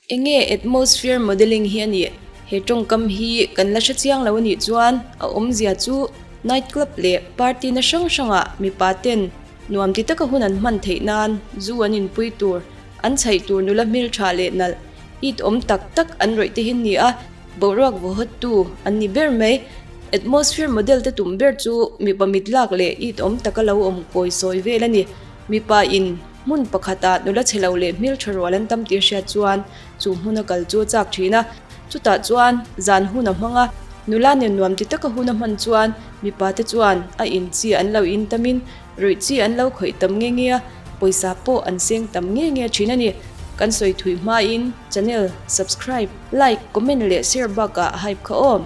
Enge atmosphere modelling hi a nih? He tawngkam hi kan la hre chiang lo a nih chuan a awmzia chu night club leh party na hrang hrangah mipa ten nuam ti taka hun an hman theih nan zu an inpui tur, an chhaih tur nula hmeltha leh nalh it awm tak tak an rawih te hi an ni a, boruak vawhawttu an ni ber mai. Atmosphere model te tum ber chu mipa mit lak leh it awm taka lo awm kawi sawi vel a ni. Mipa in. Hmun pakhatah nula chhe lo leh hmeltha rual an tam tih hriat chuan chu hmuna kal chu a chak thin a. Chutah chuan zan hun a hmang a, nula nen nuam ti taka hun a hman chuan mipa te chuan a in chi an lo in tamin ruih chi an lo khawih tam nge nge a, pawisa pawh an seng tam nge nge thin a ni. Kan sawi thui hmain channel subscribe, like, comment leh share bakah hype kha aw.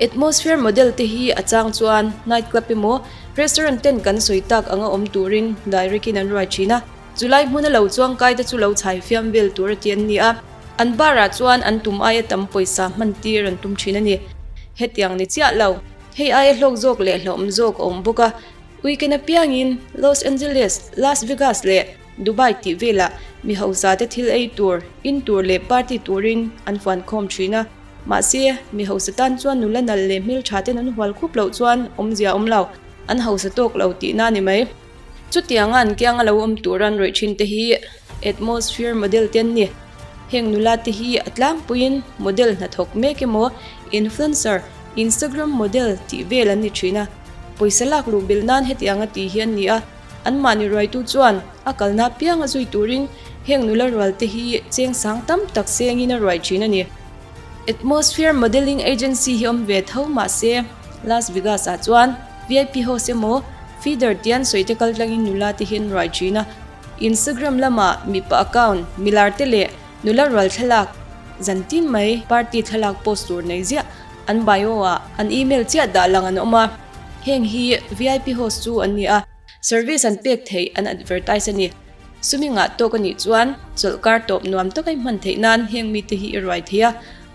Atmosphere model te hi a chang chuan night club emaw restaurant ten kan sawi tak anga awm turin direct in an ruai thin a, chulai hmuna lo chuang kai te chu lo chhai fiam vel tur a ti an ni a, an bar ah chuan an tum aia tam pawisa hman tir an tum thin a ni. Hetiang ni chiah lo, hei aia hlawk zawk leh hlauhawm zawk a awm bawk a, weekend apiangin Los Angeles, Las Vegas leh Dubai tih velah mi hausa te thil ei tur, in tur leh party turin an fuan khawm thin a. Mahse, mi hausa tan chuan nula nal leh hmeltha ten an hual khup loh chuan awmzia awm lo, an hausa tawk lo tihna a ni mai. Chutianga an kianga lo awm tur an rawih thin te hi atmosphere model te an ni. Heng nula te hi a tlangpuiin model hnathawk mek emaw, influencer, Instagram model tih vel an ni thin a. Pawisa lak luh belh nan hetianga tih hi an ni a. Anmahni ruaitu chuan a kalna apianga zui turin heng nula rual te hi cheng sang tam tak sengin a ruai thin a ni. Atmosphere Modelling Agency hi awm ve tho mahse Las Vegas ah chuan VIP host emaw feeder tian sawi te kal tlangin nula te hi an ruai thin a. Instagram lamah mipa account milar te leh nula rual thlalak zan tin mai party thlalak post tur nei ziah an bio ah an email chiah dah lang an awm a. Heng hi VIP host chu an ni a, service an pek theih an advertise a ni. Sumi ngah tawk a nih chuan chawlhkar tawp nuam taka i hman theih nan heng mite hi i ruai thei a,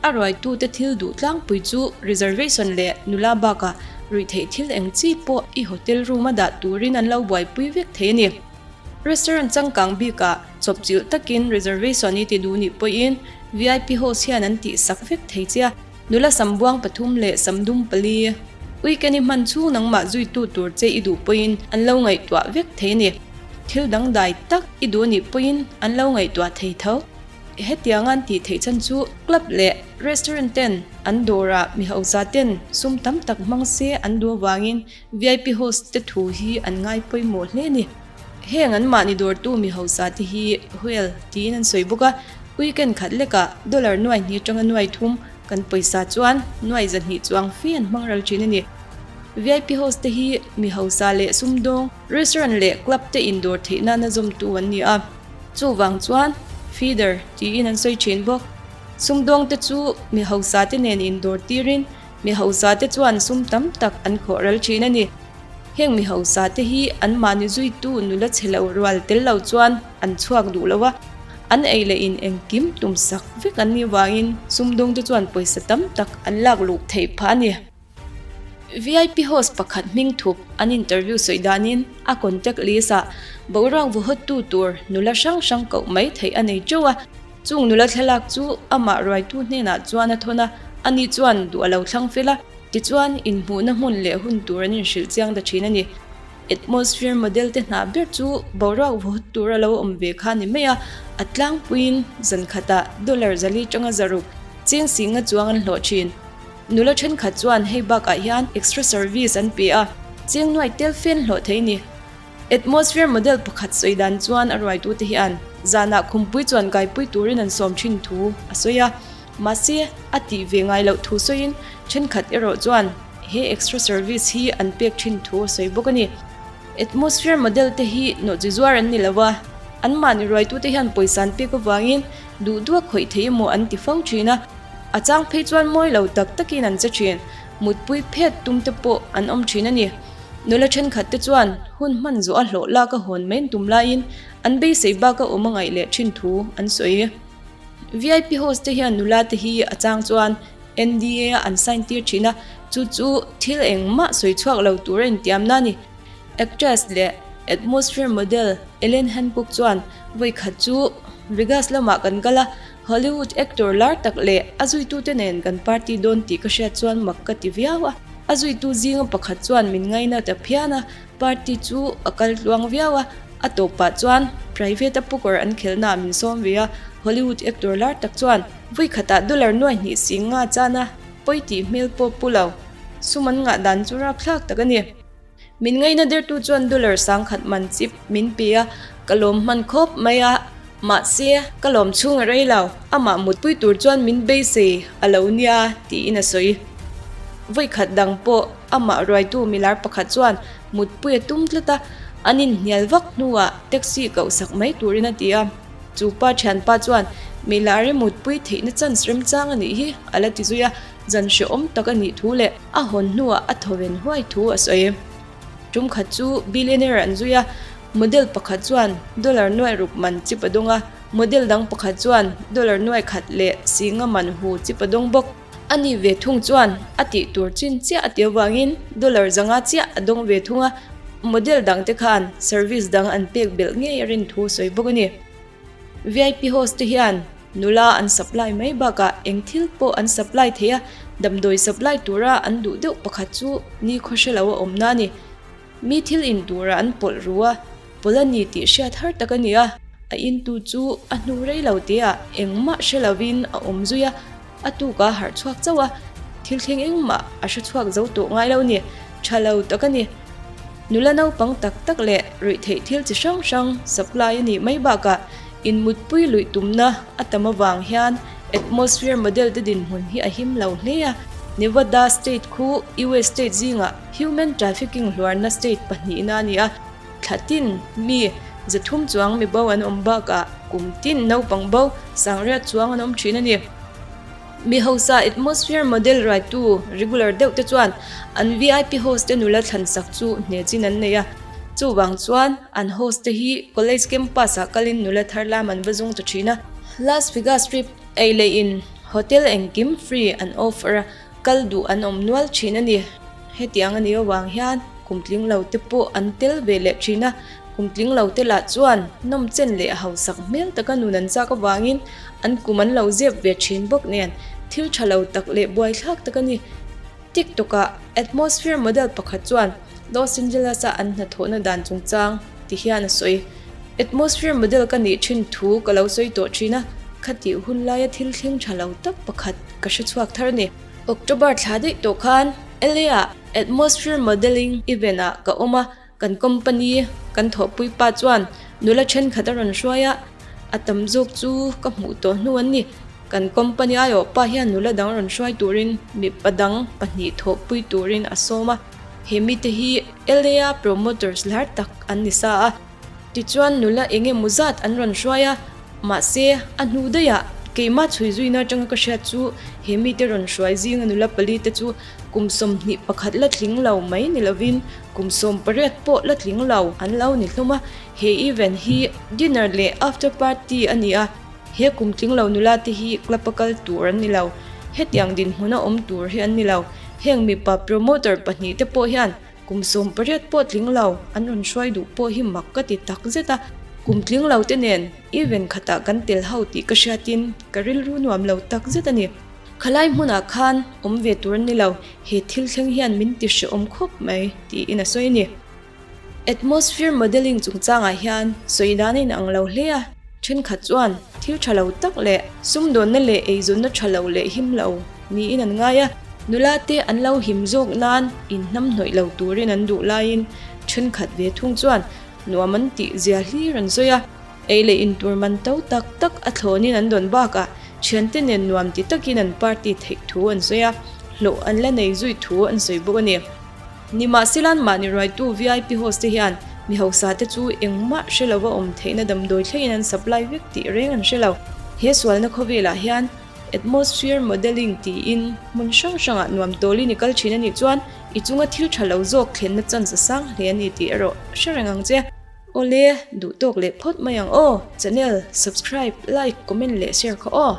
a ruaitute thil duh tlangpui chu reservation leh nula bakah ruih theih thil eng chi pawh i hotel room a dah turin an lo buaipui vek thei a ni. Restaurant changkang bikah chawpchilh takin reservation i ti duh nih pawhin VIP host hian an tihsak vek thei che a. Nula sambuang pathum leh samdum pali, weekend i hman chhung nangmah zuitu tur che i duh pawhin an lo ngaihtuah vek thei a ni. Thil dangdai tak i duh anih pawhin an lo ngaihtuah thei tho. Hetianga an tih theih chhan chu club leh restaurant ten an dawrah mi hausa ten sum tam tak hmang se an duh avangin VIP host te thu hi an ngai pawimawh hle a ni. Heng anmahni dawrtu mi hausa te hi whale tiin an sawi bawk a. Weekend khat lekah dollar nuai hnih atanga nuai thum kan pawisa chuan nuai zahnih chuang fe an hmang ral thin a ni. VIP host te hi mi hausa leh sumdawng, restaurant leh club te indawr theih nana zawmtu an ni a. Chuvang chuan feeder tiin an sawi thin bawk. Sumdawng te chu mi hausa te nen indawr tirin mi hausa te chuan sum tam tak an khawh ral thin a ni. Heng mi hausa te hi anmahni zuitu nula chhe lo rual tel lo chuan an chhuak duh lo a, an ei leh in engkim tum sak vek an nih vangin sumdawng te chuan pawisa tam tak an lak luh theih phah a ni. VIP host pakhat hming thup an interview sawi danin a contact list ah boruak vuhawttu tur nula hrang hrang koh mai theih a nei teuh a, chung nula thlalak chu amah ruaitu hnenah chuan a thawn a, ani chuan duh a lo thlang fel a. Tichuan, inhmuhna hmun leh hun tur an inhrilh chiang ta thin a ni. Atmosphere model te hna ber chu boruak vawt tur a lo awm ve kha a ni mai a, a tlangpuiin zan khatah dollar zali tanga zaruk cheng singa chuang an hlawh thin. Nula thenkhat chuan hei bakah hian extra service an pe a, cheng nuai tel fen hlawh thei a ni. Atmosphere model pakhat sawi dan chuan a ruaitute hian zanah khumpui chuan kaipui turin an sawm thin thu a sawi a, mahse a tih ve ngai loh thu sawiin thenkhat erawh chuan he extra service hi an pek thin thu a sawi bawk a ni. Atmosphere model te hi nawhchi zuar an ni lo a, anmahni ruaitute hian pawisa an pek avangin duh duh a khawih thei emaw an ti fo thin a, a chang phei chuan mawi lo tak takin an che thin, mutpui phet tum te pawh an awm thin a ni. Nula thenkhat te chuan hun hman zawh a hlawh lak a hawn mai an tum laiin an beisei bak a awm a ngaih leh thin thu an sawi. VIP host te hian nula te hi a chang chuan NDA a an sign tir thin a, chu chu thil engmah sawi chhuak lo tur a intiamna a ni. Actress leh atmosphere model Ellen Hancock chuan vawi khat chu Vegas lamah kan kal a. Hollywood actor lar tak leh a zuitute nen kan party dawn tih ka hriat chuan mak ka ti viau a. A zuitu zinga pakhat chuan min ngaina ta phian a, party chu a kal tluang viau a, a tawpah chuan private a poker an khelhnaah min sawm ve a, Hollywood actor lar tak chuan vawi khatah dollar nuai hnih sing nga chana pawi tih hmel pawh pu lo, sum an ngah dan chu rapthlak tak a ni. Min ngaina dertu chuan dollar sangkhat man chip min pe a, ka lawm hman khawp mai a, mahse ka lawm chhung a rei lo, amah mutpui tur chuan min beisei a lo nia tiin a sawi. Vawikhat dang pawh amah ruaitu milar pakhat chuan mutpui a tum tlat a, an inhnial vak hnuah taxi kohsak mai turin a ti a. Chu pa thianpa chuan milar i mutpui theihna chance remchang a nih hi a la ti zui a, zan hrehawm tak a nih thu leh a hawn hnuah a thawven huai thu a sawi. Tum khat chu billionaire an zui a, model pakhat chuan dollar nuai ruk man chip a dawng a, model dang pakhat chuan dollar nuai khat leh singa man hu chip a dawng bawk. A ni ve thung chuan a tih tur chin chiah a ti avangin dollar zanga chiah a dawng ve thung a, model dang te khan service dang an pek belh ngei a rin thu a sawi bawk a ni. Vip host te hian nula an supply mai bakah eng thil pawh an supply thei a, damdawi supply tura an duh deuh pakhat chu ni khaw hre lo a awmna a ni. Mi thil in tura an pawlh ru a, pawlh a ni tih hriat har tak a ni a, a intu chu a hnu rei lo teah engmah hre lovin a awm zui a, a tuka harh chhuak chauh a, thil thleng engmah a hre chhuak zo tawh ngai lo ni, tha lo tak a ni. Nula naupang tak tak leh ruih theih thil chi hrang hrang supply a nih mai bakah inmutpui luih tumna a tam avang hian atmosphere model te dinhmun hi a him lo hle a, Nevada state khu US state zingah human trafficking hluarna state pahnihna a ni a, thla tin mi 300 chuang mi bo an awm bakah kum tin naupang bo sangriat chuang an awm thin a ni. Mi hausa atmosphere model raitu regular deuh te chuan an vip host te nula thlan sak chu hnechin an nei a, chuvang chuan an host te hi college campus ah kalin nula thar lam an va zung ta thin a. Las Vegas trip ei leh in hotel engkim free an offer a, kal duh an awm nual thin a ni. Hetiang a nih avang hian kum tling lo te pawh an tel ve leh thin a, kum tling lo te lah chuan nawmchen leh hausak hmel taka nun an chak avangin an kum an lo zep ve thin bawk nen thil tha lo tak leh buaithlak tak a ni. TikTok ah atmosphere model pakhat chuan Los Angeles a an hnathawhna dan chungchang ti hian a sawi. Atmosphere model ka nih thin thu ka lo sawi tawh thin a, khatih hun laia thil thleng tha lo tak pakhat ka hre chhuak thar a ni. October thla daih tawh khan LA ah Atmosphere Modelling event ah ka awm a, kan company kan thawhpui pa chuan nula thenkhat a rawn hruai a, a tam zawk chu ka hmuh tawh hnu an ni. Kan company aiawh pa hian nula dang rawn hruai turin mipa dang pahnih thawhpui turin a sawm a, he mite hi LA a promoters lar tak an ni sa a. Tichuan nula eng emaw zat an rawn hruai a, mahse a hnu daihah keimah chhui zuina atanga ka hriat chu he mite rawn hruai zinga nula pali te chu kum 21 la tling lo mai ni lovin kum 18 pawh la tling lo an lo ni hlawm a, he event hi dinner leh after party a ni a, he kum tling lo nula te hi club a kal tur an ni lo, hetiang dinhmuna awm tur hi an ni lo, heng mipa promoter pahnih te pawh hian Kum 18 pawh tling lo an rawn hruai duh pawh hi mak ka ti tak zet a, kum tling lo te nen event khatah kan tel ho tih ka hriatin ka rilru nuam lo tak zet a ni. Khalai hmunah khan awm ve tur an ni lo, he thil thleng hian min ti hrehawm khawp mai tiin a sawi a ni. Atmosphere modelling chungchangah hian sawi dan a inang lo hle a, thenkhat chuan thil tha lo tak leh sumdawnna leh eizawnna tha lo leh him lo, Niin an ngai a, nula te an lo him zawk nan inhnamhnawih lo turin an duh laiin thenkhat ve thung chuan nuam an tih zia hlir an sawi a, ei leh intur man to tak tak a thlawnin an dawn bakah thiante nen nuam ti takin an party theih thu an sawi a, hlawh an la nei zui thu an sawi bawk a ni. Nimahsela'n mahni ruaitu vip host te hian mi hausa te chu engmah hre lova awm theihna damdawi thlengin an supply vek tih reng an hre lo. He sualna khawvelah hian Atmosphere modelling tiin hmun hrang hrangah nuam tawlin i kal thin a nih chuan i chunga thil tha lo zawk thlenna chance a sang hle a ni tih erawh hre reng ang che. Awle, duh tawk leh phawt mai ang aw. Channel subscribe, like, comment leh share kha aw.